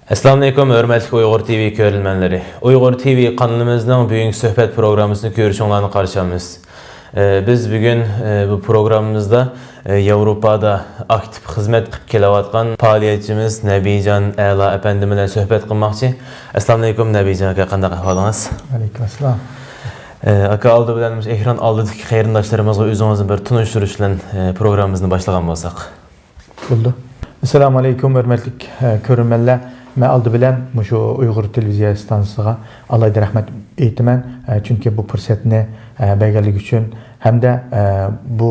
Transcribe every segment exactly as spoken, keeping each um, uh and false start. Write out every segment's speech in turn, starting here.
ئەسسالامۇئەلەيكۇم، ھۆرمەتلىك ئۇيغۇر تىۋى كۆرۈرمەنلىرى. ئۇيغۇر تىۋى قانىلىمىزنىڭ بۈگۈنكى سۆھبەت پروگراممىسىنى كۆرۈشۈڭلارنى قارشى ئالىمىز. ئە، بىز بۈگۈن، ئە، بۇ پروگراممىمىزدا، ئە، ياۋروپادا ئاكتىپ خىزمەت قىلىپ كېلىۋاتقان پائالىيەتچىمىز نەبىجان ئەلا ئەپەندىم بىلەن سۆھبەت قىلماقچى. ئەسسالامۇئەلەيكۇم، نەبىجان ئاكا، قانداق ئەھۋالىڭىز؟ ۋەئەلەيكۇم ئەسسالام. ئە، ئاكا، ئالدى بىلەن مۇشۇ ئېكران ئالدىدىكى قېرىنداشلىرىمىزغا ئۆزىڭىزنى بىر تونۇشتۇرۇش بىلەن، ئە، پروگراممىمىزنى باشلىغان بولساق. بولدى. ئەسسالامۇئەلەيكۇم، ھۆرمەتلىك، ئە، كۆرۈرمەنلەر. مەن ئالدى بىلەن مۇشۇ ئۇيغۇر تېلېۋىزىيە ئىستانسىسىغا ئالاھىدە رەھمەت ئېيتىمەن. ئە، چۈنكى بۇ پۇرسەتنى، ئە، بەرگەنلىكى ئۈچۈن ھەمدە، ئە، بۇ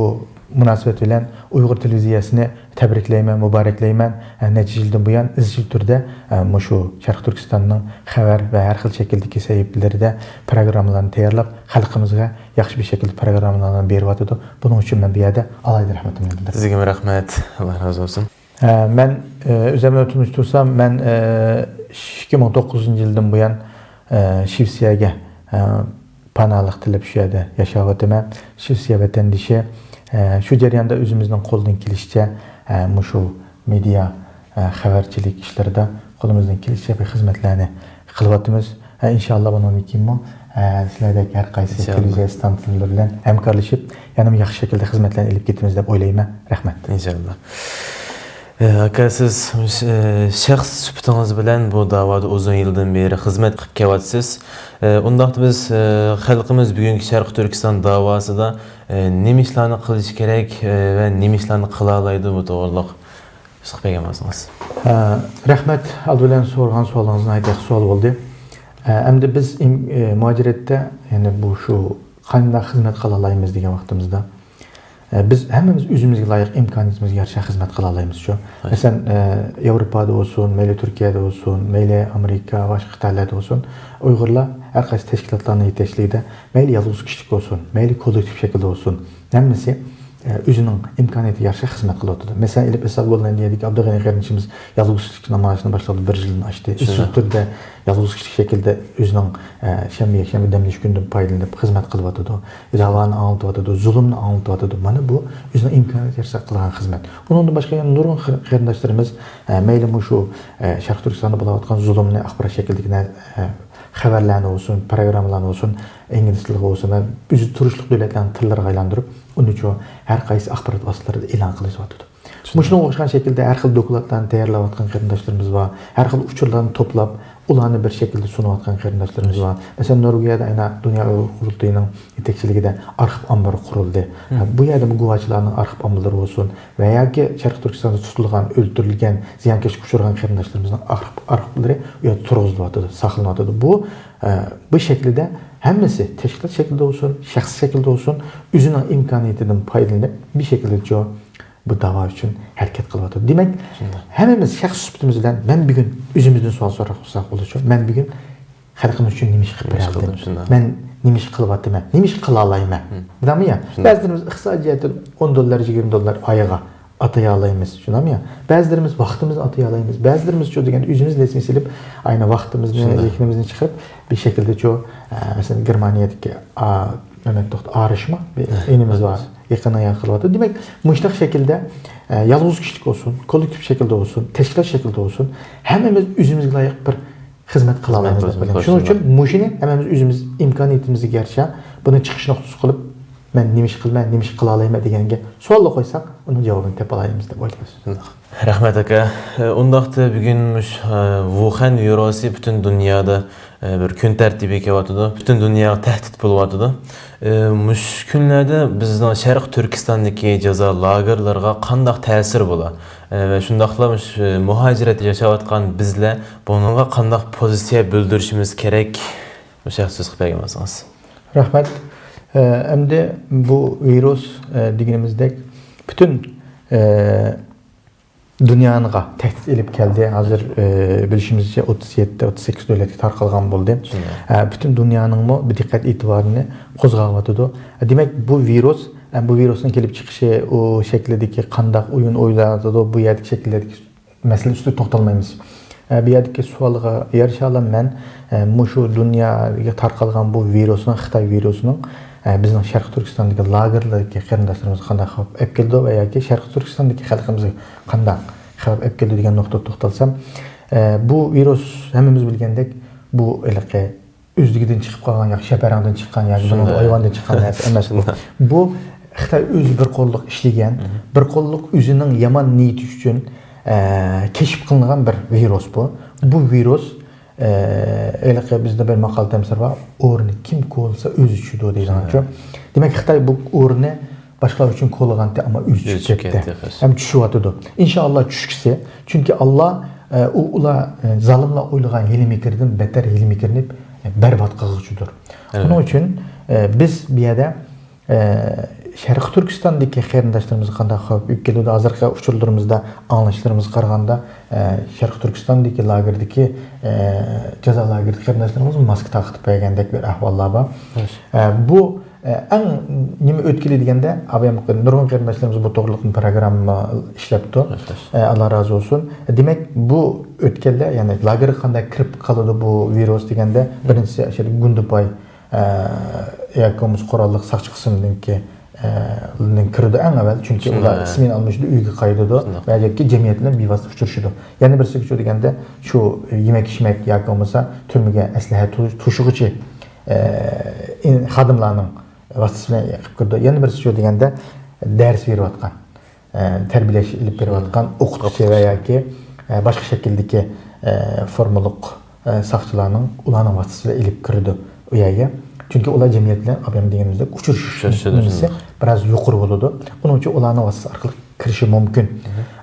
مۇناسىۋەت بىلەن ئۇيغۇر تېلېۋىزىيەسىنى تەبرىكلەيمەن، مۇبارەكلەيمەن. ئە، نەچچە يىلدىن بۇيان ئىزچىل تۈردە، ئە، مۇشۇ شەرقىي تۈركىستاننىڭ خەۋەر ۋە ھەر خىل شەكىلدىكى سەھىپىلىرىدە پروگراممىلارنى تەييارلاپ، خەلقىمىزگە ياخشى بىر شەكىلدە پروگراممىلارنى بېرىۋاتىدۇ. بۇنىڭ ئۈچۈن مەن بۇ يەردە ئالاھىدە رەھمىتىمنى بىلدۈرىمەن. سىزگىمۇ رەھمەت. ئاللا رازى بولسۇن. ئە، مەن، ئە، ئۆزۈمنى تونۇشتۇرسام، مەن، ئە، ئىككى مىڭ توققۇزىنچى يىلدىن بۇيان، ئە، شىۋېتسىيەگە، ئە، پاناھلىق تىلەپ شۇ يەردە ياشاۋاتىمەن. شىۋېتسىيە ۋەتەندىشى. ئە، شۇ جەرياندا ئۆزىمىزنىڭ قولىدىن كېلىشىچە، ئە، مۇشۇ مېدىيا، ئە، خەۋەرچىلىك ئىشلىرىدا قولىمىزدىن كېلىشىچە بىر خىزمەتلەرنى قىلىۋاتىمىز. ئە، ئىنشاللا بۇنىڭدىن كېيىنمۇ، ئە، سىلەردەك ھەر قايسى ئىنشاللا. تېلېۋىزىيە ئىستانسىلىرى بىلەن ھەمكارلىشىپ، يەنىمۇ ياخشى شەكىلدە خىزمەتلەرنى ئېلىپ كېتىمىز دەپ ئويلايمەن. رەھمەت. ئىنشاللا. ئە، ئاكا، سىز، ئە، شەخس سۈپىتىڭىز بىلەن بۇ داۋادا ئۇزۇن يىلدىن بېرى خىزمەت قىلىپ كېلىۋاتىسىز. ئە، ئۇنداقتا بىز، ئە، خەلقىمىز بۈگۈنكى شەرقىي تۈركىستان داۋاسىدا، ئە، نېمە ئىشلارنى قىلىشى كېرەك، ئە، ۋە نېمە ئىشلارنى قىلالايدۇ، بۇ توغرىلىق سىقىپ بەرگەن بولسىڭىز. ئە، رەھمەت. ئالدى بىلەن سورىغان سوئالىڭىز ناھايىتى ياخشى سوئال بولدى. ئە، ئەمدى بىز ئىم-، ئە، مۇھاجىرەتتە، يەنى بۇ شۇ قانداق خىزمەت قىلالايمىز دېگەن ۋاقتىمىزدا، ئە، بىز ھەممىمىز ئۆزىمىزگە لايىق ئىمكانىيىتىمىزگە يارىشا خىزمەت قىلالايمىز شۇ. ھەي. مەسىلەن، ئە، ياۋروپادا بولسۇن، مەيلى تۈركىيەدە بولسۇن، مەيلى ئامېرىكا، باشقا قىتئەلەردە بولسۇن، ئۇيغۇرلار ھەر قايسى تەشكىلاتلارنىڭ يېتەكچىلىكىدە، مەيلى يالغۇز كىشىلىك بولسۇن، مەيلى كوللېكتىپ شەكىلدە بولسۇن، ھەممىسى، ئە، ئۆزىنىڭ ئىمكانىيىتىگە يارىشا خىزمەت قىلىۋاتىدۇ. مەسىلەن، ئېلىپ ئېيتساق، گوللاندىيەدىكى ئابدۇغېنى قېرىندىشىمىز يالغۇز كىشىلىك نامايىشىنى باشلاپ بىر يىلدىن ئاشتى. شۇنداق. ئىزچىل تۈردە يالغۇز كىشىلىك شەكىلدە ئۆزىنىڭ، ئە، شەنبە، يەكشەنبە دەم ئېلىش كۈنىدىن پايدىلىنىپ خىزمەت قىلىۋاتىدۇ. داۋانى ئاڭلىتىۋاتىدۇ، زۇلۇمنى ئاڭلىتىۋاتىدۇ. مانا بۇ ئۆزىنىڭ ئىمكانىيىتىگە يارىشا قىلغان خىزمەت. ئۇنىڭدىن باشقا يەنە نۇرغۇن قېر-، قېرىنداشلىرىمىز، ئە، مەيلى مۇشۇ، ئە، شەرقىي تۈركىستاندا بولۇۋاتقان زۇلۇمنى ئاخبارات شەكلىدىكى نە-، ئە، خەۋەرلەرنى بولسۇن، پروگراممىلارنى بولسۇن، ئىنگلىز تىلىغا بولسۇن ۋە ئۆزى تۇرۇشلۇق دۆلەتلەرنىڭ تىللىرىغا ئايلاندۇرۇپ، ئۇنى شۇ ھەر قايسى ئاخبارات ۋاسىتىلىرىدا ئېلان قىلىۋاتىدۇ. شۇنداق. مۇشۇنىڭغا ئوخشىغان شەكىلدە ھەر خىل دوكلاتلارنى تەييارلاۋاتقان قېرىنداشلىرىمىز بار، ھەر خىل ئۇچۇرلارنى توپلاپ، ئۇلارنى بىر شەكىلدە سۇنۇۋاتقان قېرىنداشلىرىمىز بار. مەسىلەن، نورۋېگىيەدە ئەنە دۇنيا ئۇيغۇر قۇرۇلتىيىنىڭ يېتەكچىلىكىدە ئارخىپ ئامبىرى قۇرۇلدى. بۇ يەردىمۇ گۇۋاچىلارنىڭ ئارخىپ ئامبىرى بولسۇن ۋە ياكى شەرقىي تۈركىستاندا تۇتۇلغان، ئۆلتۈرۈلگەن، زىيانكەشلىككە ئۇچرىغان قېرىنداشلىرىمىزنىڭ ئارخىپ، ئارخىپلىرى ئۇ يەردە تۇرغۇزۇلۇۋاتىدۇ، ساقلىنىۋاتىدۇ. بۇ، ئە، بۇ شەكىلدە ھەممىسى تەشكىلات شەكلىدە بولسۇن، شەخس شەكلىدە بولسۇن، ئۆزىنىڭ ئىمكانىيىتىدىن پايدىلىنىپ، بىر شەكىلدە شۇ بۇ داۋا ئۈچۈن ھەرىكەت قىلىۋاتىدۇ. دېمەك، شۇنداق. ھەممىمىز شەخس سۈپىتىمىز بىلەن مەن بۈگۈن ئۆزىمىزدىن سوئال سوراپ قالساق بولىدۇ. مەن بۈگۈن خەلقىم ئۈچۈن نېمە ئىش قىلىپ نېمە ئىش بېرەلىدىم؟ قىلدىم، شۇنداق. مەن نېمە ئىش قىلىۋاتىمەن؟ نېمە ئىش قىلالايمەن؟ بىلەمسىز يا؟ شۇنداق. بەزىلىرىمىز ئىقتىسادىي جەھەتتىن ئون دوللار، يىگىرمە دوللار ئايىغا ئاتىيالايمىز. شۇنداقمۇ يا؟ بەزىلىرىمىز ۋاقتىمىزنى ئاتىيالايمىز. بەزىلىرىمىز شۇ دېگەن ئۆزىمىز نېسىنى سېلىپ، ئەينى ۋاقتىمىزنى، شۇنداق. زېھنىمىزنى چىقىرىپ، بىر شەكىلدە شۇ، ئە، مەسىلەن، گېرمانىيەدىكى، ئا، مەمەت دوختۇر ئارىشمۇ بىر ھە، ئىنىمىز بار. يېقىندا يارىتىلىۋاتىدۇ. دېمەك، مۇشۇنداق شەكىلدە، ئە، يالغۇز كىشىلىك بولسۇن، كوللېكتىپ شەكىلدە بولسۇن، تەشكىلات شەكلىدە بولسۇن، ھەممىمىز ئۆزىمىزگە لايىق بىر خىزمەت قىلالايمىز دەپ بىلىمەن. شۇنىڭ ئۈچۈن مۇشۇنى ھەممىمىز ئۆزىمىز ئىمكانىيىتىمىزگە يارىشا بۇنى چىقىش نۇقتىسى قىلىپ، مەن نېمە ئىش قىلىمەن، نېمە ئىش قىلالايمەن دېگەنگە سوئاللا قويساق، ئۇنىڭ جاۋابىنى تېپالايمىز دەپ ئويلايمەن. شۇنداق. رەھمەت، ئاكا. ئۇنداقتا بۈگۈن مۇش-، ۋۇخەن ۋىرۇسى پۈتۈن دۇنيادا، بىر كۈن تەرتىپىگە كېلىۋاتىدۇ. پۈتۈن دۇنياغا تەھدىت بولۇۋاتىدۇ. مۇشۇ كۈنلەردە بىزنىڭ شەرقىي تۈركىستاندىكى جازا لاگېرلىرىغا قانداق تەسىرى بولا؟ ۋە شۇنداقلا مۇشۇ مۇھاجىرەتتە ياشاۋاتقان بىزلەر بۇنىڭغا قانداق پوزىتسىيە بىلدۈرۈشىمىز كېرەك؟ مۇشۇ ھەقتە سۆز قىلىپ بەرگەن بولسىڭىز. رەھمەت. ئە، ئەمدى بۇ ۋىرۇس، ئە، دېگىنىمىزدەك پۈتۈن، ئە، دۇنيانىڭغا تەھدىت ئېلىپ كەلدى. ھازىر، ئە، بىلىشىمىزچە، ئوتتۇز يەتتە، ئوتتۇز سەككىز دۆلەتكە تارقالغان بولدى. شۇنداق. ئە، پۈتۈن دۇنيانىڭمۇ بىر دىققەت ئېتىبارىنى قوزغاۋاتىدۇ. دېمەك، بۇ ۋىرۇس، ئە، بۇ ۋىرۇسنىڭ كېلىپ چىقىشى، ئۇ شەكلىدىكى قانداق ئويۇن ئوينىلىۋاتىدۇ، بۇ يەردىكى شەكىللەردىكى مەسىلە ئۈستىدە توختالمايمىز. ئە، بۇ يەردىكى سوئالغا يارىشالا مەن، ئە، مۇشۇ دۇنياغا تارقالغان بۇ ۋىرۇسنىڭ، خىتاي ۋىرۇسىنىڭ، ئە، بىزنىڭ شەرقىي تۈركىستاندىكى لاگېرلاردىكى قېرىنداشلىرىمىزغا قانداق خەۋپ ئەپ كېلىدۇ ۋە ياكى شەرقىي تۈركىستاندىكى خەلقىمىزگە قانداق خەۋپ ئەپ كېلىدۇ دېگەن نۇقتىدا توختالسام، ئە، بۇ ۋىرۇس ھەممىمىز بىلگەندەك، بۇ ھېلىقى ئۆزلۈكىدىن چىقىپ قالغان ياكى شەپەرەڭدىن چىققان ياكى بۇنىڭ شۇنداق. ھايۋاندىن چىققان نەرسە ئەمەس. شۇنداق. بۇ خىتاي ئۆزى بىر قوللۇق ئىشلىگەن، مھم. بىر قوللۇق ئۆزىنىڭ يامان نىيىتى ئۈچۈن، ئە، كەشىپ قىلىنغان بىر ۋىرۇس بۇ. بۇ ۋىرۇس، ئە، ھېلىقى بىزدە بىر ماقال تەمسىل بار، «ئورنى كىم كولىسا ئۆزى چۈشىدۇ» دەيدىغانچۇ. شۇنداق. دېمەك، خىتاي بۇ ئورنى باشقىلار ئۈچۈن كولىغانتى، ئەمما ئۆزى ئۆزى چۈشۈپ چۈشۈپ كەتتى. كەتتى، خاس. ھەم چۈشۈۋاتىدۇ. ئىنشائاللا چۈشكۈسى. چۈنكى ئاللا، ئە، ئۇ، ئۇلار، ئە، زالىملار ئويلىغان ھىيلە-مىكىردىن بەتتەر ھىيلە-مىكىرنى، ئە، بەربات قىلغۇچىدۇر. ئەلۋەتتە. ئۇنىڭ ئۈچۈن، ئە، بىز بۇ يەردە، ئە، شەرقىي تۈركىستاندىكى قېرىنداشلىرىمىزغا قانداق خەۋپ ئېلىپ كېلىدۇ؟ ھازىرقى ئۇچۇرلىرىمىزدا، ئاڭلىشلىرىمىزغا قارىغاندا، ئە، شەرقىي تۈركىستاندىكى لاگېردىكى، ئە، جازا لاگېرىدىكى قېرىنداشلىرىمىز ماسكا تارقىتىپ بەرگەندەك بىر ئەھۋاللار بار. ئە، بۇ ئە، ئەڭ نېمە ئۆتكىلى دېگەندە، ئابايام نۇرغۇن قېرىنداشلىرىمىز بۇ توغرىلىق پروگرامما ئىشلەپتۇ. ئە، ئاللا رازى بولسۇن. دېمەك، بۇ ئۆتكەلدە، يەنى لاگېرغا قانداق كىرىپ قالىدۇ بۇ ۋىرۇس دېگەندە، بىرىنچىسى، ئاشۇ گۇندىپاي، ئە، ياكى بولمىسا قوراللىق ساقچى قىسىمنىڭكى، ئە، نىڭ كىرىدۇ ئەڭ ئەۋۋەل، چۈنكى ئۇلار ئىسمىنى ئالمىشىدۇ، ئۆيگە قايتىدۇ ۋە ياكى جەمئىيەت بىلەن بىۋاسىتە ئۇچرىشىدۇ. يەنە بىرسى شۇ دېگەندە، شۇ يېمەك-ئىچمەك ياكى بولمىسا تۈرمىگە ئەسلىھە تو-، توشۇغۇچى، ئە، خادىملارنىڭ ۋاسىتىسى بىلەن قىلىپ كىرىدۇ. يەنە بىرسى شۇ دېگەندە، دەرس بېرىۋاتقان، ئە، تەربىيەلەش ئېلىپ بېرىۋاتقان ئوقۇتقۇچى ۋە ياكى، ئە، باشقا شەكىلدىكى، ئە، فورمىلىق، ئە، ساقچىلارنىڭ ئۇلارنىڭ ۋاسىتىسى بىلەن ئېلىپ كىرىدۇ ئۇ يەرگە. چۈنكى ئۇلار جەمئىيەت بىلەن ئابايام دېگىنىمىزدەك ئۇچرىشىش ئۇچرىشىش نېمىسى بىراز يۇقىرى بولىدۇ. ئۇنىڭ ئۈچۈن ئۇلارنىڭ ۋاسىتىسى ئارقىلىق كىرىشى مۇمكىن.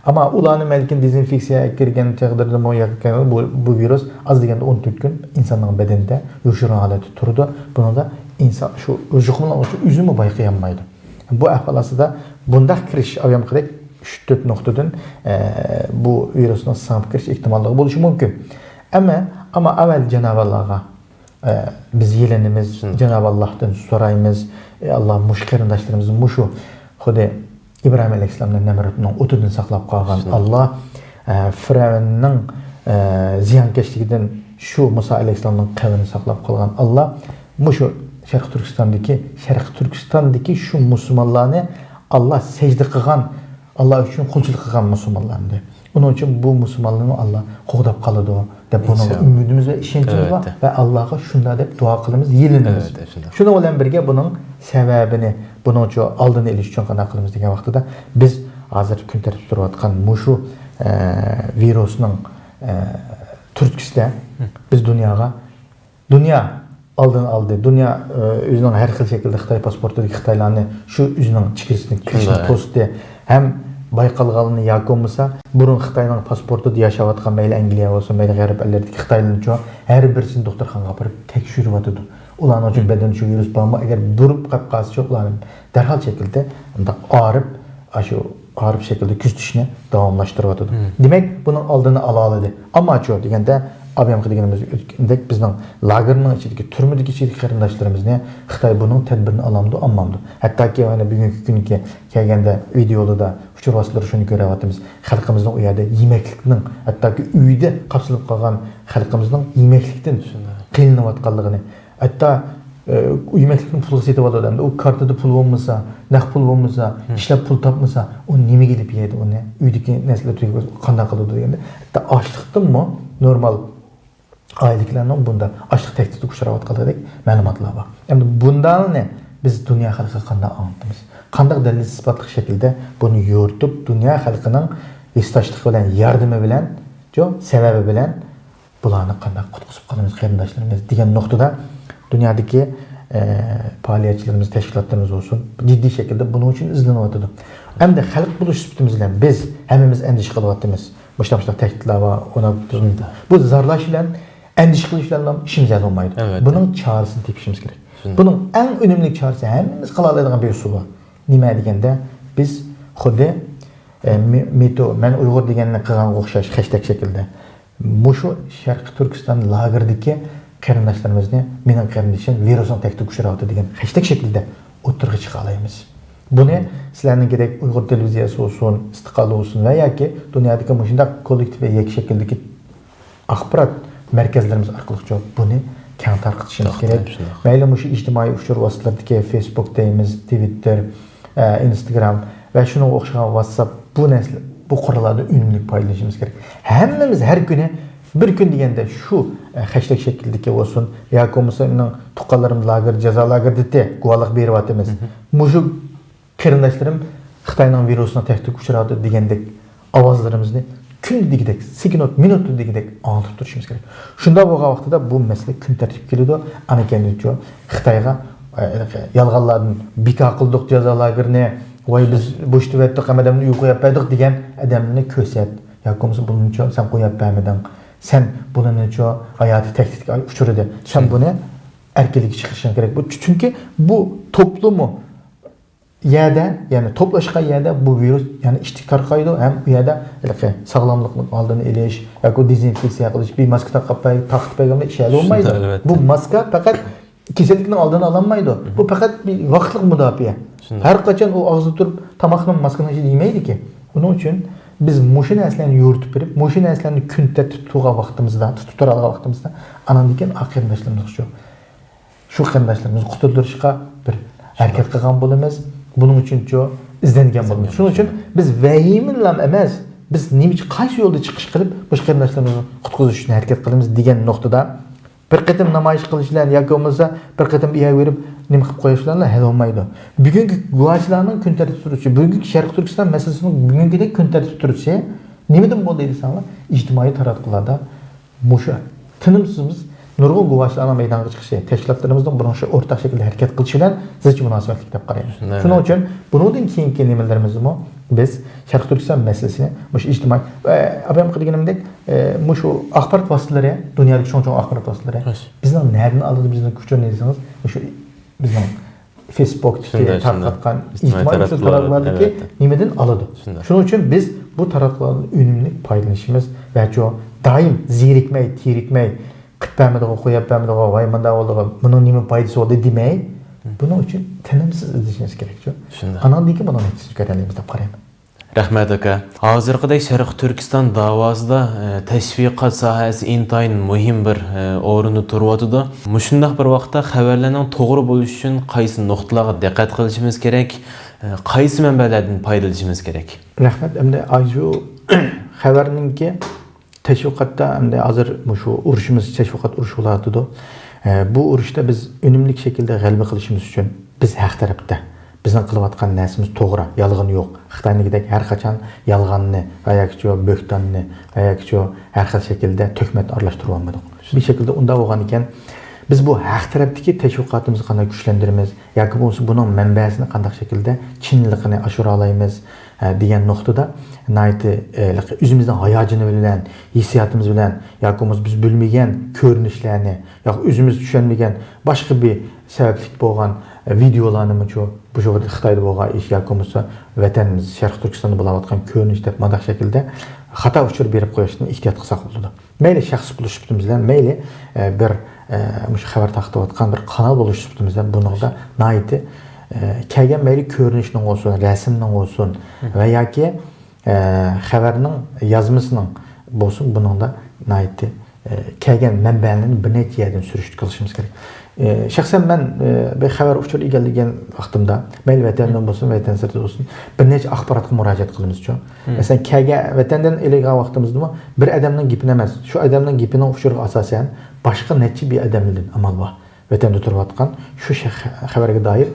ئەمما ئۇلارنى بەلكىم دېزىنفېكسىيە كىرگەن چاغلىرىدىمۇ ياكى بۇ، بۇ ۋىرۇس ئاز دېگەندە ئون تۆت كۈن ئىنساننىڭ بەدىنىدە يوشۇرۇن ھالەتتە تۇرىدۇ. بۇنىڭدا ئىنسان شۇ يۇقۇملانغۇچى ئۆزىمۇ بايقىيالمايدۇ. بۇ ئەھۋال ئاستىدا بۇنداق كىرىش ئايامقىدەك ئۈچ تۆت نۇقتىدىن، ئە، بۇ ۋىرۇسنىڭ سىڭىپ كىرىش ئېھتىماللىقى بولۇشى مۇمكىن. ئەمما، ئەمما ئەۋۋەل جانابى ئاللاغا، ئە، بىز يېلىنىمىز، جانابى ئاللاھتىن سورايمىز. ئەي ئاللا، مۇشۇ قېرىنداشلىرىمىز مۇشۇ خۇددى ئىبراھىم ئەلەيھىسسالامنى نەمرۇتنىڭ ئوتىدىن ساقلاپ قالغان ئاللا، ئە، فىرئەۋننىڭ، ئە، زىيانكەشلىكىدىن شۇ مۇسا ئەلەيھىسسالامنىڭ قەۋمىنى ساقلاپ قالغان ئاللا، مۇشۇ شەرقىي تۈركىستاندىكى، شەرقىي تۈركىستاندىكى شۇ مۇسۇلمانلارنى ئاللا سەجدە قىلغان، ئاللا ئۈچۈن قۇلچىلىق قىلغان مۇسۇلمانلارنى. ئۇنىڭ ئۈچۈن بۇ مۇسۇلمانلارنى ئاللا قوغداپ قالىدۇ دەپ بۇنىڭغا ئۈمىدىمىز ۋە ئىشەنچىمىز بار ۋە ئاللاغا شۇنداق دەپ دۇئا قىلىمىز، يېلىنىمىز. شۇنىڭ بىلەن بىرگە بۇنىڭ سەۋەبىنى، بۇنىڭ ئۈچۈن ئالدىنى ئېلىش ئۈچۈن قانداق قىلىمىز دېگەن ۋاقتىدا بىز ھازىر كۈن تەرتىپتە تۇرۇۋاتقان مۇشۇ، ئە، ۋىرۇسنىڭ، ئە، تۈرتكىسىدە بىز دۇنياغا دۇنيا ئالدىنى ئالدى. دۇنيا، ئۆ، ئۆزىنىڭ ھەر خىل شەكىلدە خىتاي پاسپورتىدىكى خىتايلارنى شۇ ئۆزىنىڭ چېگرىسىدىن كىرىشنى توستى. ھەم بايقالغانلىرىنى ياكى بولمىسا بۇرۇن خىتاينىڭ پاسپورتىدا ياشاۋاتقان مەيلى ئەنگلىيە بولسۇن، مەيلى غەرب ئەللىرىدىكى خىتايلارنىچۇ ھەر بىرسىنى دوختۇرخانىغا ئاپىرىپ تەكشۈرۈۋاتىدۇ. ئۇلارنىڭچۇ بەدىنىدە شۇ ۋىرۇس بارمۇ؟ ئەگەر بۇرۇپ قاپ قالسىچۇ ئۇلارنى دەرھال شەكىلدە مۇنداق ئاغرىپ، ئاشۇ ئاغرىپ شەكىلدە كۆزىتىشنى داۋاملاشتۇرۇۋاتىدۇ. دېمەك، بۇنىڭ ئالدىنى ئالالىدى. ئەمماچۇ دېگەندە، ئابىيامقى دېگىنىمىز ئۆتكەندەك بىزنىڭ لاگېرنىڭ ئىچىدىكى، تۈرمىدىكى ئىچىدىكى قېرىنداشلىرىمىزنى خىتاي بۇنىڭ تەدبىرىنى ئالامدۇ، ئالمامدۇ؟ ھەتتاكى مانا بۈگۈنكى كۈنگە كەلگەندە ۋىدېئولىرىدا، ئۇچۇر ۋاسىتىلىرىدا شۇنى كۆرۈۋاتىمىز. خەلقىمىزنىڭ ئۇ يەردە يېمەكلىكنىڭ، ھەتتاكى ئۆيدە قاپسىلىپ قالغان خەلقىمىزنىڭ يېمەكلىكتىن قىينىلىۋاتقانلىقىنى، ھەتتا، ئە، ئۇ يېمەكلىكنى پۇلغا سېتىۋالىدۇ. ئەمدى ئۇ كارتىدا پۇل بولمىسا، نەق پۇل بولمىسا، ئىشلەپ پۇل تاپمىسا، ئۇ نېمىگە ئېلىپ يەيدۇ ئۇنى؟ ئۆيدىكى نەرسىلەر تۈگىگەن قانداق قىلىدۇ دېگەندە، ھەتتا ئاچلىقتىنمۇ نورمال ئائىلىدىكىلەرنىڭ بۇنداق ئاچلىق تەھدىتىگە ئۇچراۋاتقانلىقىدەك مەلۇماتلار بار. ئەمدى بۇنداقنى بىز دۇنيا خەلقىگە قانداق ئاڭلىتىمىز؟ قانداق دەلىل ئىسپاتلىق شەكىلدە بۇنى يورۇتۇپ، دۇنيا خەلقىنىڭ ھېسداشلىقى بىلەن، ياردىمى بىلەن، شۇ سەۋەبى بىلەن بۇلارنى قانداق قۇتقۇزۇپ قالىمىز، قېرىنداشلىرىمىز دېگەن نۇقتىدا دۇنيادىكى، ئە، پائالىيەتچىلىرىمىز، تەشكىلاتلىرىمىز بولسۇن، جىددىي شەكىلدە بۇنىڭ ئۈچۈن ئىزدىنىۋاتىدۇ. ئەمدى خەلق بولۇش سۈپىتىمىز بىلەن بىز ھەممىمىز ئەندىشە قىلىۋاتىمىز. مۇشۇنداق، مۇشۇنداق تەھدىتلەر بار، ئۇنى بۇ زارلاش بىلەن، ئەندىشە قىلىش بىلەن ئىشىمىز ھەل بولمايدۇ. بۇنىڭ چارىسىنى تېپىشىمىز كېرەك. بۇنىڭ ئەڭ ئۈنۈملۈك چارىسى، ھەممىمىز قىلالايدىغان بىر ئۇسۇل بار. نېمە دېگەندە، بىز خۇددى، ئە، مې-، مېتو، مەن ئۇيغۇر دېگەننى قىلغانغا ئوخشاش خەشتەك شەكىلدە مۇشۇ شەرقىي تۈركىستان لاگېرىدىكى قېرىنداشلىرىمىزنى مېنىڭ قېرىندىشىم ۋىرۇسنىڭ تەھدىتىگە ئۇچراۋاتىدۇ دېگەن خەشتەك شەكلىدە ئوتتۇرىغا چىقالايمىز. بۇنى سىلەرنىڭكىدەك ئۇيغۇر تېلېۋىزىيەسى بولسۇن، ئىستىقلال بولسۇن ۋە ياكى دۇنيادىكى مۇشۇنداق كوللېكتىپ ۋە يەككە شەكىلدىكى ئاخبارات مەركەزلىرىمىز ئارقىلىقچۇ بۇنى كەڭ تارقىتىشىمىز كېرەك. مەيلى مۇشۇ ئىجتىمائىي ئۇچۇر ۋاسىتىلىرىدىكى فېيسبۇك دەيمىز، تىۋىتتېر، ئە، ئىنستاگرام ۋە شۇنىڭغا ئوخشىغان ۋاتساپ، بۇ نەرسىلەر، بۇ قوراللاردىن ئۈنۈملۈك پايدىلىنىشىمىز كېرەك. ھەممىمىز ھەر كۈنى بىر كۈن دېگەندە شۇ، ئە، خەشتەك شەكلىدىكى بولسۇن ياكى بولمىسا مېنىڭ تۇغقانلىرىم لاگېر، جازا لاگېرىدا، گۇۋاھلىق بېرىۋاتىمىز. مۇشۇ قېرىنداشلىرىم خىتاينىڭ ۋىرۇسىنىڭ تەھدىتكە ئۇچراۋاتىدۇ دېگەندەك ئاۋازلىرىمىزنى كۈندە دېگۈدەك، سېكۇنت، مىنۇتتا دېگۈدەك ئاڭلىتىپ تۇرۇشىمىز كېرەك. شۇنداق بولغان ۋاقتىدا بۇ مەسىلە كۈن تەرتىپكە كېلىدۇ. ئانا كەينىچۇ خىتايغا، ئە، يالغانلاردىن بىكار قىلدۇق جازا لاگېرىنى، ۋاي بىز بوشىتىۋەتتۇق، ھەممە ئادەمنى ئۆيگە قويۇپ بەردۇق دېگەن ئادەمنى كۆرسەت. ياكى بولمىسا بۇنىچۇ سەن قويۇپ بەرمىدىڭ، سەن بۇنىچۇ ھاياتىي تەھدىتكە ئۇچرىدى، سەن بۇنى ئەركىنلىككە چىقىرىشىڭ كېرەك. بۇ، چۈنكى بۇ توپلىمۇ يەردە، يەنى توپلاشقان يەردە بۇ ۋىرۇس يەنە ئىتتىك تارقايدۇ ھەم ئۇ يەردە ھېلىقى ساغلاملىقنىڭ ئالدىنى ئېلىش ياكى دېزىنفېكسىيە قىلىش، بىر ماسكا تاقاپ بەرگەن، تارقىتىپ بەرگەن بىلەن ئىش ھەل بولمايدۇ. شۇنداق، ئەلۋەتتە. بۇ ماسكا پەقەت كېسەللىكنىڭ ئالدىنى ئالالمايدۇ. بۇ پەقەت بىر ۋاقىتلىق مۇداپىئە. شۇنداق. ھەر قاچان ئۇ ئاغزىدا تۇرۇپ تاماقنى ماسكىنىڭ ئىچىدە يېمەيدىكى. ئۇنىڭ ئۈچۈن بىز مۇشۇ نەرسىلەرنى يورۇتۇپ بېرىپ، مۇشۇ نەرسىلەرنى كۈن تەرتىپتە تۇرغان ۋاقتىمىزدا، تۇتۇپ تۇرالىغان ۋاقتىمىزدا، ئاناندىن كېيىن ئا قېرىنداشلىرىمىزغىچۇ شۇ قېرىنداشلىرىمىزنى قۇتۇلدۇرۇشقا بىر ھەرىكەت قىلغان بولىمىز. بۇنىڭ ئۈچۈنچۇ ئىزدەنگەن بولىمىز. شۇنىڭ ئۈچۈن بىز ۋەھىمىلەم ئەمەس، بىز نېمە ئۈچۈن، قايسى يولدا چىقىش قىلىپ مۇشۇ قېرىنداشلىرىمىزنى قۇتقۇزۇش ئۈچۈن ھەرىكەت قىلىمىز دېگەن نۇقتىدا بىر قېتىم نامايىش قىلىش بىلەن ياكى بولمىسا بىر قېتىم ئىياگە بېرىپ نېمە قىلىپ قويۇش بىلەن ھەل بولمايدۇ. بۈگۈنكى گۇۋاھچىلارنىڭ كۈن تەرتىپتە تۇرۇشى، بۈگۈنكى شەرقىي تۈركىستان مەسىلىسىنىڭ بۈگۈنكىدەك كۈن تەرتىپتە تۇرۇشى نېمىدىن بولدى دېسەڭلار، ئىجتىمائىي تاراتقۇلاردا مۇشۇ تىنىمسىز نۇرغۇن گۇۋاھچىلارنىڭ مەيدانغا چىقىشى، تەشكىلاتلىرىمىزنىڭ بۇنىڭغا ئورتاق شەكىلدە ھەرىكەت قىلىشى بىلەن زىچ مۇناسىۋەتلىك دەپ قارايمەن. شۇنىڭ ئۈچۈن بۇنىڭدىن كېيىنكى نېمىلىرىمىزدىمۇ بىز شەرقىي تۈركىستان مەسىلىسىنى مۇشۇ ئىجتىمائىي، ئە، ئابايام دېگىنىمدەك، ئە، مۇشۇ ئاخبارات ۋاسىتىلىرى، دۇنيادىكى چوڭ-چوڭ ئاخبارات ۋاسىتىلىرى بىزنىڭ نەدىن ئالىدۇ بىزنىڭ ئۇچۇرنى دېسىڭىز، مۇشۇ بىزنىڭ فېيسبۇكتىكى تارقاتقان ئىجتىمائىي ئۇچۇر تاراتقۇلاردىكى نېمىدىن ئالىدۇ. شۇنىڭ ئۈچۈن بىز بۇ تاراتقۇلاردىن ئۈنۈملۈك پايدىلىنىشىمىز ۋە شۇ دائىم زېرىكمەي، تېرىكمەي، قىلىپ بەرمىدىغۇ، قويۇپ بەرمىدىغۇ، ۋاي مۇنداق بولدىغۇ، بۇنىڭ نېمە پايدىسى بولدى دېمەي، بۇنىڭ ئۈچۈن تىنىمسىز ئىزدىشىمىز كېرەك. ئاناندىن كېيىن بۇنىڭ نەتىجىسىنى كۆرەلەيمىز دەپ قارايمەن. رەھمەت، ئاكا. ھازىرقىدەك شەرقىي تۈركىستان داۋاسىدا، ئە، تەشۋىقات ساھەسى ئىنتايىن مۇھىم بىر، ئە، ئورۇندا تۇرۇۋاتىدۇ. مۇشۇنداق بىر ۋاقىتتا خەۋەرلەرنىڭ توغرا بولۇشى ئۈچۈن قايسى نۇقتىلارغا دىققەت قىلىشىمىز كېرەك؟ ئە، قايسى مەنبەلەردىن پايدىلىنىشىمىز كېرەك؟ رەھمەت. ئەمدى ئاشۇ خەۋەرنىڭكى تەشۋىقاتتا ئەمدى ھازىر مۇشۇ ئۇرۇشىمىز، تەشۋىقات ئۇرۇشى بولۇۋاتىدۇ. ئە، بۇ ئۇرۇشتا بىز ئۈنۈملۈك شەكىلدە غەلىبە قىلىشىمىز ئۈچۈن بىز ھەق تەرەپتە. بىزنىڭ قىلىۋاتقان نەرسىمىز توغرا، يالغىنى يوق. خىتاينىڭكىدەك ھەر قاچان يالغاننى، ۋە ياكىچۇ بۆھتاننى، ۋە ياكىچۇ ھەر خىل شەكىلدە تۆھمەت ئارىلاشتۇرۇۋالمىدۇق. بىر شەكىلدە ئۇنداق بولغان ئىكەن، بىز بۇ ھەق تەرەپتىكى تەشۋىقاتىمىزنى قانداق كۈچلەندۈرىمىز، ياكى بولمىسا بۇنىڭ مەنبەسىنى قانداق شەكىلدە چىنلىقىنى ئاشۇرالايمىز، ئە، دېگەن نۇقتىدا ناھايىتى، ئە، ئۆزىمىزنىڭ ھاياجىنى بىلەن، ھېسسىياتىمىز بىلەن، ياكى بولمىسا بىز بىلمىگەن كۆرۈنۈشلەرنى، ياكى ئۆزىمىز چۈشەنمىگەن باشقا بىر سەۋەبلىك بولغان، ئە، ۋىدېئولارنىمۇ شۇ، بۇ شۇ خىتايدا بولغان ئىش ياكى بولمىسا ۋەتىنىمىز، شەرقىي تۈركىستاندا بولاۋاتقان كۆرۈنۈش دەپ مۇنداق شەكىلدە خاتا ئۇچۇر بېرىپ قويۇشتىن ئېھتىيات قىلساق بولىدۇ. مەيلى شەخس بولۇش سۈپىتىمىز بىلەن، مەيلى، ئە، بىر، ئە، مۇشۇ خەۋەر تارقىتىۋاتقان بىر قانال بولۇش سۈپىتىمىز بىلەن بۇنىڭدا ناھايىتى، ئە، كەلگەن مەيلى كۆرۈنۈشنىڭ بولسۇن، رەسىمنىڭ بولسۇن ۋە ياكى، ئە، خەۋەرنىڭ يازمىسىنىڭ بولسۇن، بۇنىڭدا ناھايىتى، ئە، كەلگەن مەنبەلەرنى بىر نەچچە يەردىن سۈرۈشتە قىلىشىمىز كېرەك. ئە، شەخسەن مەن، ئە، بىر خەۋەر ئۇچۇر ئىگىلىگەن ۋاقتىمدا، مەيلى ۋەتەندىن بولسۇن، ۋەتەن سىرتىدا بولسۇن، بىر نەچچە ئاخباراتقا مۇراجىئەت قىلىمىزچۇ. مەسىلەن، كەلگەن ۋەتەندىن ئېلىنغان ۋاقتىمىزدىمۇ بىر ئادەمنىڭ گېپىنى ئەمەس، شۇ ئادەمنىڭ گېپىنىڭ ئۇچۇرىغا ئاساسەن باشقا نەچچە بىر ئادەمدىن ئامال بار. ۋەتەندە تۇرۇۋاتقان شۇ شەخ-، خەۋەرگە دائىر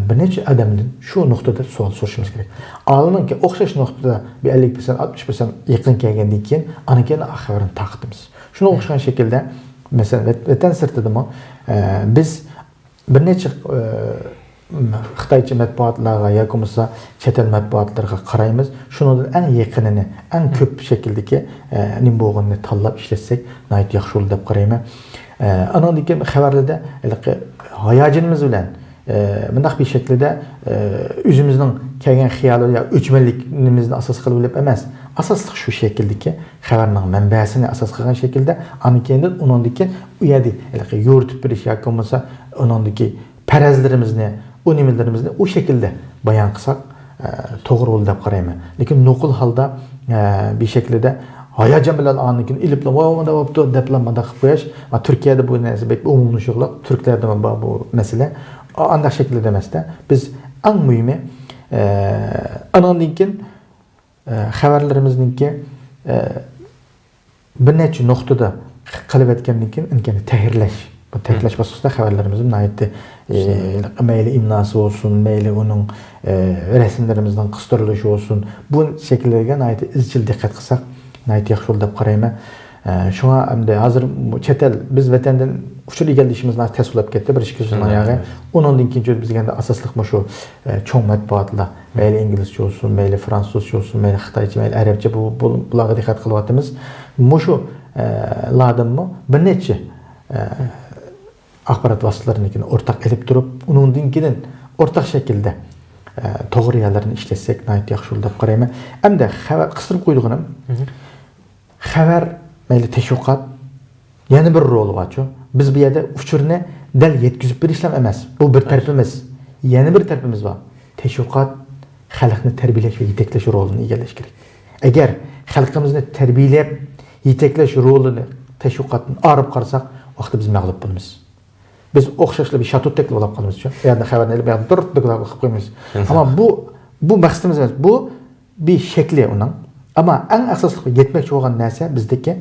بىر نەچچە ئادەمدىن شۇ نۇقتىدا سوئال سورىشىمىز كېرەك. ئالىنىڭكى ئوخشاش نۇقتىدا بىر ئەللىك پىرسەنت، ئاتمىش پىرسەنت يېقىن كەلگەندىن كېيىن، ئاندىن كېيىن خەۋەرنى تارقىتىمىز. شۇنىڭغا ئوخشىغان شەكىلدە، مەسىلەن، ۋەت-، ۋەتەن سىرتىدىمۇ، ئە، بىز بىر نەچچە، ئە، خىتايچە مەتبۇئاتلارغا ياكى بولمىسا چەت ئەل مەتبۇئاتلىرىغا قارايمىز. شۇنىڭدىن ئەڭ يېقىنىنى، ئەڭ كۆپ شەكىلدىكى، ئە، نېمە بولغىنىنى تاللاپ ئىشلەتسەك ناھايىتى ياخشى بولىدۇ دەپ قارايمەن. ئە، ئانىڭدىن كېيىن خەۋەرلەردە ھېلىقى ھاياجىنىمىز بىلەن، ئە، مۇنداق بىر شەكىلدە، ئە، ئۆزىمىزنىڭ كەلگەن خىيالى يا ئۆچمەنلىكىمىزنى ئاساس قىلىۋېلىپ ئەمەس، ئاساسلىق شۇ شەكىلدىكى خەۋەرنىڭ مەنبەسىنى ئاساس قىلغان شەكىلدە، ئاندىن كېيىندىن ئۇنىڭدىكى ئۇ يەردە ھېلىقى يورۇتۇپ بېرىش ياكى بولمىسا ئۇنىڭدىكى پەرەزلىرىمىزنى، ئۇ نېمىلىرىمىزنى ئۇ شەكىلدە بايان قىلساق، ئە، توغرا بولىدۇ دەپ قارايمەن. لېكىن نوقۇل ھالدا، ئە، بىر شەكىلدە ھاياجان بىلەن ئاندىن كېيىن ئېلىپلا، ۋاي، مۇنداق بوپتۇ دەپلا مۇنداق قىلىپ قويۇش. ئا، تۈركىيەدە بۇ نەرسە بەك ئومۇملىشىقلىق، تۈركلەردىمۇ بار بۇ مەسىلە. ئا، ئانداق شەكىلدە ئەمەستە، بىز ئەڭ مۇھىمى، ئە، ئانىڭدىن كېيىن، ئە، خەۋەرلىرىمىزنىڭكى، ئە، بىر نەچچە نۇقتىدا قىلىۋەتكەندىن كېيىن ئىنكىنى تەھرىرلەش. بۇ تەھرىرلەش باسقۇچىدا خەۋەرلىرىمىزمۇ ناھايىتى، ئە، مەيلى ئىملاسى بولسۇن، مەيلى ئۇنىڭ، ئە، رەسىملىرىمىزنىڭ قىستۇرۇلۇشى بولسۇن، بۇ شەكىللەرگە ناھايىتى ئىزچىل دىققەت قىلساق، ناھايىتى ياخشى بولىدۇ دەپ قارايمەن. ئە، شۇڭا ئەمدى ھازىر بۇ چەت ئەل، بىز ۋەتەندىن ئۇچۇر ئىگىلىشىمىز ناھايىتى تەس بولۇپ كەتتى، بىر ئىككى يىل شۇنداق. ئۇنىڭدىن كېيىن بىز دېگەندە ئاساسلىق مۇشۇ، ئە، چوڭ مەتبۇئاتلار، مەيلى ئىنگلىزچە بولسۇن، مەيلى فرانسۇزچە بولسۇن، مەيلى خىتايچە، مەيلى ئەرەبچە، بۇ، بۇ، بۇلارغا دىققەت قىلىۋاتىمىز. مۇشۇ، ئە، لاردىنمۇ بىر نەچچە، ئە، ئاخبارات ۋاسىتىلىرىنىڭكىنى ئورتاق ئېلىپ تۇرۇپ، ئۇنىڭدىن كېيىن ئورتاق شەكىلدە، ئە، توغرا يەرلىرىنى ئىشلەتسەك ناھايىتى ياخشى بولىدۇ دەپ قارايمەن. ئەمدى خەۋەر، قىستۇرۇپ قويىدىغىنىم، خەۋەر، مەيلى تەشۋىقات، يەنە بىر رولى بارچۇ. بىز بۇ يەردە ئۇچۇرنى دەل يەتكۈزۈپ بېرىشلا ئەمەس. بۇ بىر تەرىپىمىز. يەنە بىر تەرىپىمىز بار. تەشۋىقات خەلقنى تەربىيەلەش ۋە يېتەكلەش رولىنى ئىگىلەش كېرەك. ئەگەر خەلقىمىزنى تەربىيەلەپ، يېتەكلەش رولىنى تەشۋىقاتتىن ئايرىپ قارىساق، ۋاقتىدا بىز مەغلۇپ بولىمىز. بىز ئوخشاشلا بىر شاتۇتتەك بولۇپ قالىمىز شۇ. يەنى خەۋەرنى ئېلىپ، يەنە دۇرۇت دۇكىلاپ قىلىپ قويىمىز. ئەمما بۇ، بۇ مەقسىتىمىز ئەمەس. بۇ بىر شەكلى ئۇنىڭ. ئەمما ئەڭ ئاساسلىق يەتمەكچى بولغان نەرسە بىزدىكى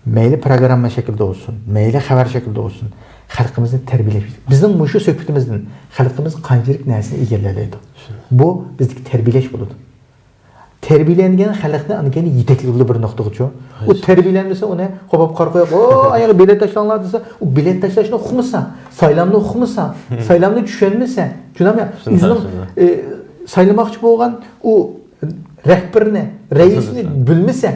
مەيلى پىروگرامما شەكلىدە بولسۇن، مەيلى خەۋەر شەكلىدە بولسۇن، خەلقىمىزنى تەربىيەلەش. بىزنىڭ مۇشۇ سۆھبىتىمىزدىن خەلقىمىز قانچىلىك نەرسىنى ئىگىلىيەلەيدۇ؟ بۇ بىزدىكى تەربىيەلەش بولىدۇ. تەربىيەلەنگەن خەلقنى ئاندىن كېيىن يېتەكلىگىلى بىر نۇقتىغىچۇ. ئۇ تەربىيەلەنمىسە، ئۇنى قوپاپ قارا قويۇپ، ئو، ئاياغ بېلەت تاشلاڭلار دېسە، ئۇ بېلەت تاشلاشنى ئۇقمىسا، سايلامنى ئۇقمىسا، سايلامنى چۈشەنمىسە، چۈشىنەمدۇ؟ ئۆزىنىڭ، ئە، سايلىماقچى بولغان ئۇ رەھبىرىنى، رەئىسنى بىلمىسە،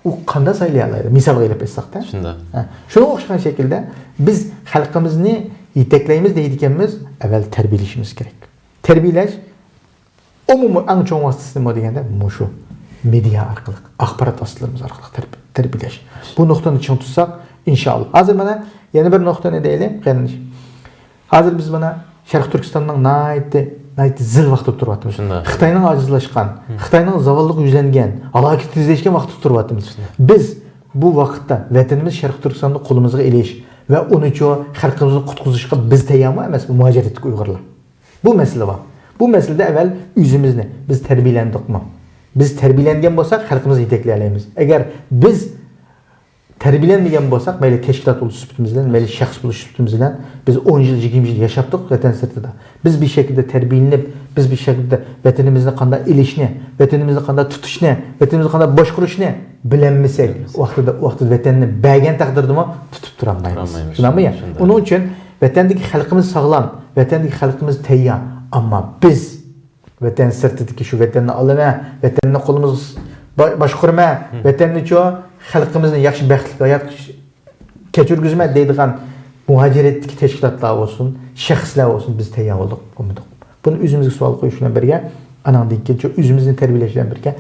ئۇ قانداق سايلىيالايدۇ؟ مىسالغا ئېلىپ ئېيتساقتا. شۇنداق. ھە، شۇنىڭغا ئوخشىغان شەكىلدە بىز خەلقىمىزنى يېتەكلەيمىز دەيدىكەنمىز، ئەۋۋەل تەربىيەلىشىمىز كېرەك. تەربىيەلەش ئومۇمىي ئەڭ چوڭ ۋاسىتىسى نېمە دېگەندە، مۇشۇ مېدىيا ئارقىلىق، ئاخبارات ۋاسىتىلىرىمىز ئارقىلىق تەربىي-، تەربىيەلەش. بۇ نۇقتىنى چىڭ تۇتساق، ئىنشائاللا. ھازىر مانا يەنە بىر نۇقتىنى دەيلى، قېرىنداش. ھازىر بىز مانا شەرقىي تۈركىستاننىڭ ناھايىتى، ناھايىتى زىل ۋاقتىدا تۇرۇۋاتىمىز. شۇنداق. خىتاينىڭ ئاجىزلاشقان، خىتاينىڭ زاۋاللىققا يۈزلەنگەن، ھالاكەتكە تېزلەشكەن ۋاقتىدا تۇرۇۋاتىمىز. بىز بۇ ۋاقىتتا ۋەتىنىمىز شەرقىي تۈركىستاننى قولىمىزغا ئېلىش ۋە ئۇنىچۇ خەلقىمىزنى قۇتقۇزۇشقا بىز تەييارمۇ ئەمەسمۇ، مۇھاجىرەتتىكى ئۇيغۇرلار؟ بۇ مەسىلە بار. بۇ مەسىلىدە ئەۋۋەل ئۆزىمىزنى، بىز تەربىيەلەندۇقمۇ؟ بىز تەربىيەلەنگەن بولساق، خەلقىمىزنى يېتەكلىيەلەيمىز. ئەگەر بىز تەربىيەلەنمىگەن بولساق، مەيلى تەشكىلات بولۇش سۈپىتىمىز بىلەن، مەيلى شەخس بولۇش سۈپىتىمىز بىلەن، بىز ئون يىل، يىگىرمە يىل ياشاپتۇق ۋەتەن سىرتىدا. بىز بىر شەكىلدە تەربىيەلىنىپ، بىز بىر شەكىلدە ۋەتىنىمىزنى قانداق ئېلىشنى، ۋەتىنىمىزنى قانداق تۇتۇشنى، ۋەتىنىمىزنى قانداق باشقۇرۇشنى بىلەلمىسەك، ۋاقتىدا، ۋاقتىدا ۋەتەننى بەرگەن تەقدىردىمۇ تۇتۇپ تۇرالمايمىز. تۇتالمايمىز. شۇنداقمۇ؟ شۇنداق. ئۇنىڭ ئۈچۈن ۋەتەندىكى خەلقىمىز ساغلام، ۋەتەندىكى خەلقىمىز تەييار. ئەمما بىز ۋەتەن سىرتىدىكى شۇ ۋەتەننى ئالىمەن، ۋەتەننى قولىمىزغا با-، باشقۇرىمەن، ۋەتەننىچۇ خەلقىمىزنى ياخشى بەختلىك ھايات كەچۈرگۈزىمەن دەيدىغان مۇھاجىرەتتىكى تەشكىلاتلار بولسۇن، شەخسلەر بولسۇن، بىز تەييار بولدۇق، بولمىدۇق. بۇنى ئۆزىمىزگە سوئال قويۇش بىلەن بىرگە، ئاناندىن كېيىنچۇ ئۆزىمىزنى تەربىيەلەش بىلەن بىرگە،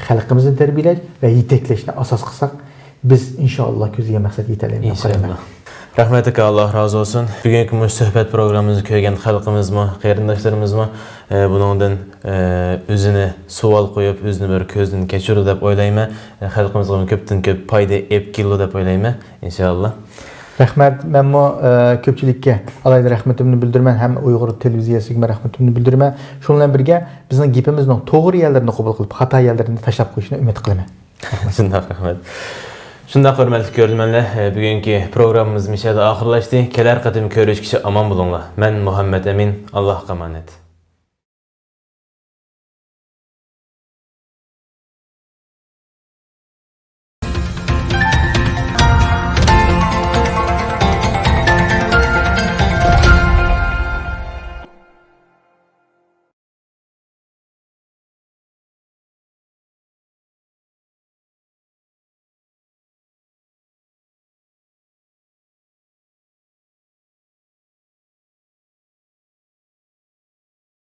خەلقىمىزنى تەربىيەلەش ۋە يېتەكلەشنى ئاساس قىلساق، بىز ئىنشائاللا كۆزلىگەن مەقسەتكە يېتەلەيمىز دەپ قارايمەن. ئىنشائاللا. رەھمەت ئاكا، ئاللا رازى بولسۇن. بۈگۈنكى مۇشۇ سۆھبەت پروگراممىمىزنى كۆرگەن خەلقىمىزمۇ، قېرىنداشلىرىمىزمۇ، ئە، بۇنىڭدىن، ئە، ئۆزىنى سوئال قويۇپ، ئۆزىنى بىر كۆزدىن كەچۈرىدۇ دەپ ئويلايمەن. ئە، خەلقىمىزغىمۇ كۆپتىن كۆپ پايدا ئېلىپ كېلىدۇ دەپ ئويلايمەن، ئىنشائاللا. رەھمەت. مەنمۇ، ئە، كۆپچىلىككە ئالاھىدە رەھمىتىمنى بىلدۈرىمەن، ھەم ئۇيغۇر تېلېۋىزىيەسىگىمۇ رەھمىتىمنى بىلدۈرىمەن. شۇنىڭ بىلەن بىرگە، بىزنىڭ گېپىمىزنىڭ توغرا يەرلىرىنى قوبۇل قىلىپ، خاتا يەرلىرىنى تاشلاپ قويۇشىنى ئۈمىد قىلىمەن. شۇنداق، رەھمەت. شۇنداق، ھۆرمەتلىك كۆرۈرمەنلەر، بۈگۈنكى پروگراممىمىز مۇشۇ يەردە ئاخىرلاشتى. كېلەر قېتىم كۆرۈشكىچە ئامان بولۇڭلار. مەن مۇھەممەت ئەمىن، ئاللاھقا ئامانەت.